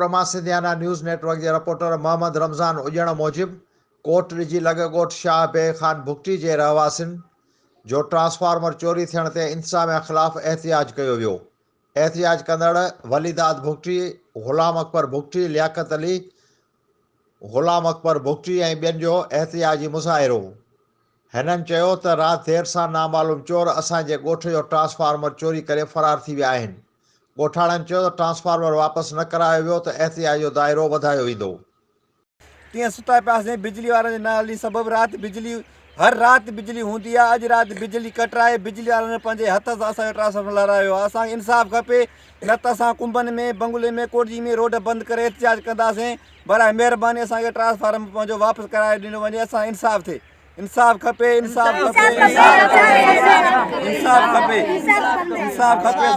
خيرپور مان Sindhiana news net work جي reporter Muhammad Ramzan اڄڻ موجب ڪوٽ ڏجي لڳ ڳوٺ شاهه بيگ خان بگٽي جي رهواسين جو ٽرانسفارمر چوري ٿيڻ تي انتظاميا خلاف احتجاج ڪيو ويو. احتجاج ڪندڙ وليداد بگٽي، غلام اڪبر بگٽي، لياقت علي، غلام اڪبر بگٽي ۽ ٻين جو احتجاجي مظاهرو. هنن چيو ته رات دير سان نامعلوم چور اسان جي ڳوٺ جو ٽرانسفارمر چوري ڪري فرار ٿي ويا آهن. ڳوٺاڻن چيو ته ٽرانسفارمر واپس نه ڪرايو ويو ته احتجاج جو دائرو وڌايو ويندو. تيئن ستا پياسين بجلي وارن جي نااهلي سبب رات بجلي هر رات بجلي هوندي آهي اڄ رات بجلي ڪٽرائي بجلي وارن پنهنجي هٿ سان اسان جو ٽرانسفارمر لهرايو آهي اسان کي انصاف کپي نه ته اسان ڪنبن ۾ بنگلي ۾ ڪوٽجي ۾ روڊ بند ڪري احتجاج ڪنداسين براء مهرباني اسان کي ٽرانسفارم پنهنجو واپس ڪرائي ڏنو وڃي اسان انصاف ٿئي انصاف کپي انصاف کپي انصاف کپي انصاف کپي.